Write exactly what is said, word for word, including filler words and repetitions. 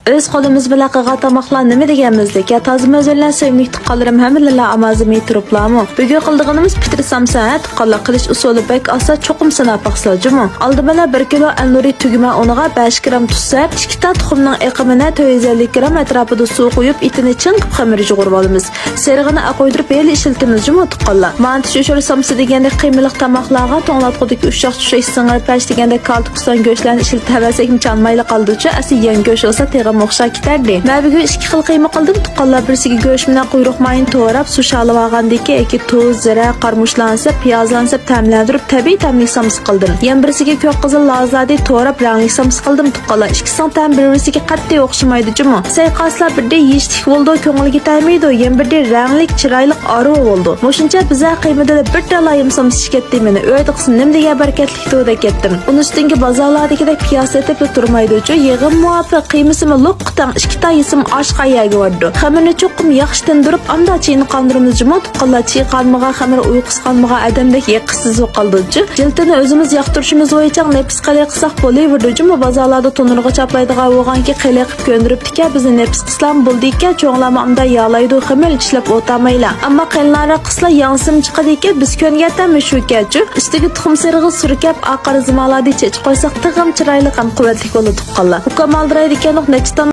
ئۆز قولىمىز بىلەن قىلغان تاماقلار نېمە دېگەنمىزلىك. يا تازا مەززىلەر سۆيۈملۈك تۇغقانلىرىم، ھەممىلەرلا ئامازىمى تۇرۇپلارمۇ؟ بۈگۈن قىلىدىغىنىمىز پىتىر سامسا، ھە تۇغقانلار، قىلىش ئۇسۇلى بەك ئاسان، چوقۇم سىناپ باقسىلا جۇمۇ. ئالدى بىلەن بىر كىلو ئەلنۇرى تۈگمە ئۇنىغا بەش گرام تۇز سەپ، ئىككى تا تۇخۇمنىڭ ئېقىمىنى تۆت يۈز ئەللىك گرام ئەتراپىدا سۇ قۇيۇپ، ئېتىنى چىڭ قىلىپ خېمىر يۇغۇرۇۋالىمىز. سېرىغىنى ئاقۇيدۇرۇپ ھېلى ئىشلىتىمىز جۇمۇ تۇغقانلار. مانتا، شوشۇر، سامسا دېگەندەك قىيمىلىق تاماقلارغا توڭلاتقۇدىكى ئۇششاق-چۈششەك، سىڭىر پەش دېگەندەك كالتە كۈسان گۆشلەرنى ئىشلىتىۋەرسەكمۇ چانمايلا قالىدۇچۇ، ئەسلى يەڭ گۆش بولسا تېخىمۇ ئوخشاپ كېتەردى. مەن بۈگۈن ئىككى خىل قىيما قىلدىم تۇغقانلار. بىرسىگە گۆش بىلەن قۇيرۇق مايىنى توراپ، سۇ شارلىۋالغاندىن كېيىن، ئەكى تۇز، زىرە، قارىمۇچلارنى سەپ، پىيازلارنى سەپ، تەملەندۈرۈپ، تەبىئىي تەملىك سامسا قىلدىم. يەنە بىرسىگە كۆك قىزىل لازادى توراپ، رەڭلىك سامسا قىلدىم تۇغقانلار. ئىككىسىنىڭ تەمى بىر-بىرسىگە قەتئىي ئوخشىمايدۇ جۇمۇ. سەي قاسلا بىردە يېيىشلىك بولىدۇ، كۆڭۈلگە تەگمەيدۇ، يەنە بىردە رەڭلىك، چىرايلىق، ئارۇ بولىدۇ. مۇشۇنچە بىزە قىيمىدىلا بىردەلا يېمىسام ئىچىپ كەتتى مېنى. ئۆيدە قىلسا نېمە دېگەن بەرىكەتلىكتۇ دەپ كەتتىم. ئۇنىڭ ئۈستىگە بازارلاردىكىدەك پىياز سېتىپلا تۇرمايدۇچۇ. يېغىم مۇۋاپىق، قىيمىسىمۇ لوققا تەڭ، ئىككى تا يېسىمۇ ئاشقان يەرگە بارىدۇ. خېمىرنى چوقۇم ياخشى تىندۇرۇپ، ئاندىن چېيىنى قاندۇرىمىز جۇمۇ تۇغقانلار. چېيى قانمىغان خېمىر ئۇيقۇسى قانمىغان ئادەمدەك يېقىشسىز بولۇپ قالىدۇچۇ. جىلتىنى ئۆزىمىز ياقتۇرۇشىمىز بويىچە نېپىز قىلىق قىلساق بولۇۋېرىدۇ جۇمۇ. بازارلاردا تونۇرغا چاپلايدىغان بولغانكى قىلىق قىلىپ كۆندۈرۈپتىكەن. بىزنى نېپىز قىلسىلام بولىدىكەن، چوڭلارمۇ ئامدا يالايدۇ، خېمىر چىشلەپ ئولتۇرمايلا. ئەمما قېيىنلارنىڭ قىزلار ياڭسىم چىقىدىكەن، بىز كۆنگەن تەمى شۇكەنچۇ. ئۈستىگە تۇخۇم سېرىغى سۈركەپ، ئاقارا زۇمالادى چېچىپ قويساق تېخىمۇ چىرايلىق ھەم قۇۋۋەتلىك بولىدۇ تۇغقانلار. ئۇكام ئالدىرايدىكەنۇق، نەچچە